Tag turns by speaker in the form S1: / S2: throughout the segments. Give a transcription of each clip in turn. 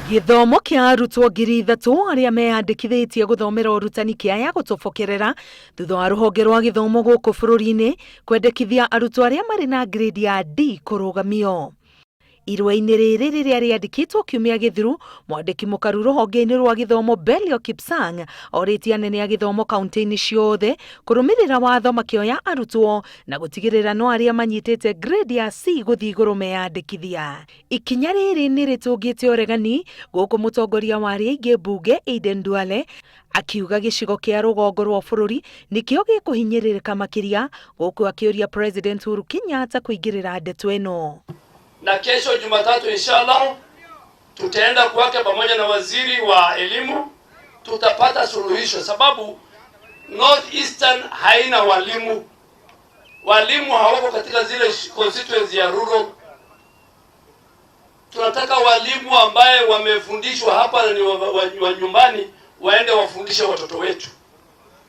S1: Gĩthomo kĩa arutwo 3,000 arĩa meyandĩkithĩtie gũthomera ũrutani kĩaya gũtobokerera thutha wa rũhonge rwa gĩthomo gũkũ bũrũri-inĩ kwendekithia arutwo arĩa marĩ na grade ya D kũrũgamio. Irũa-inĩ rĩrĩ rĩrĩa rĩandĩkĩtwo kiumia gĩthiru, mwandĩki mũkaru rũhonge-inĩ rwa gĩthomo Belio Kipsang orĩtie anene a gĩthomo kaunti-inĩ ciothe kũrũmĩrĩra watho makĩoya arutwo na gũtigĩrĩra no arĩa manyitĩte grade ya C gũthiĩ igũrũ meyandĩkithia. Ikinya rĩrĩ nĩ rĩtũngĩte ũregani gũkũ mũtongoria wa arĩa aingĩ mbunge Aden Duale akiuga gĩcigo kĩa rũgongo rwa bũrũri nĩkĩo gĩkũhinyĩrĩrĩka makĩria gũkũ akĩũria President Uhuru Kenyatta kũingĩrĩra ndeto ĩno.
S2: Na kesho Jumatatu inshallah tutaenda kwake pamoja na waziri wa elimu, tutapata suluhisho, sababu North Eastern haina walimu, walimu hawako katika zile constituency ya rural. Tunataka walimu ambaye wamefundishwa hapa na ni wa nyumbani waende wafundishe watoto wetu.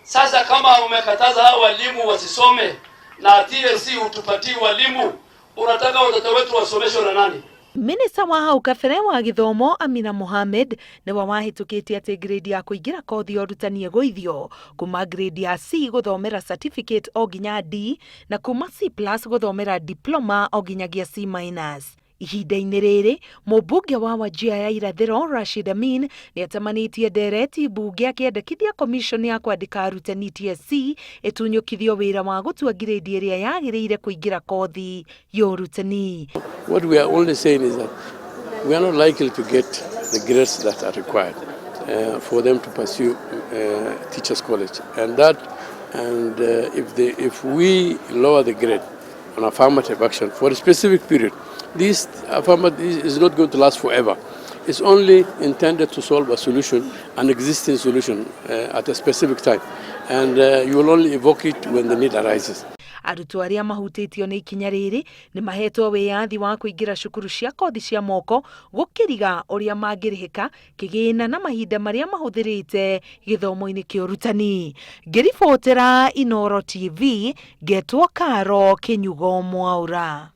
S2: Sasa kama umekataza hao walimu wasisome na TSC hutupatii walimu, unataka watoto wetu wasomeshwe na nani?
S1: Minista wa hau kabere wa gĩthomo Amina Mohamed nĩwe wahĩtũkĩtie atĩ grade ya kũingĩra kothi ya ũrutani ĩgũithio kuma grade ya C gũthomera certificate o nginya D na kuma C plus gũthomera diploma o nginyagia C minus. Ihinda-inĩ rĩrĩ, mũmbunge wa Wajir ya Irathĩro Rashid Amin nĩatamanĩtie ndereti mbunge akĩendekithia commission ya kwandĩka arutani TSC ĩtunyũkithio wĩra wa gũtua ngirĩndi ĩrĩa yagĩrĩire kũingĩra kothi ya ũrutani.
S3: What we are only saying is that we are not likely to get the grades that are required for them to pursue teachers college, and that and if they if we lower the grade on affirmative action for a specific period, this affirmative is not going to last forever. It's only intended to solve a solution, an existing solution at a specific time, and you will only evoke it when the need arises.
S1: Arutwo arĩa mahutĩtio nĩ ikinya rĩrĩ nĩ mahetwo wĩyathi wa kũingĩra cukuru cia kothi cia moko gũkĩriga ũrĩa mangĩrĩhĩka kĩgĩna na mahinda marĩa mahũthĩrĩte gĩthomo-inĩ kĩa ũrutani. Ngĩribotera Inooro TV, ngetwo Karo Kĩnyugo Mwaũra.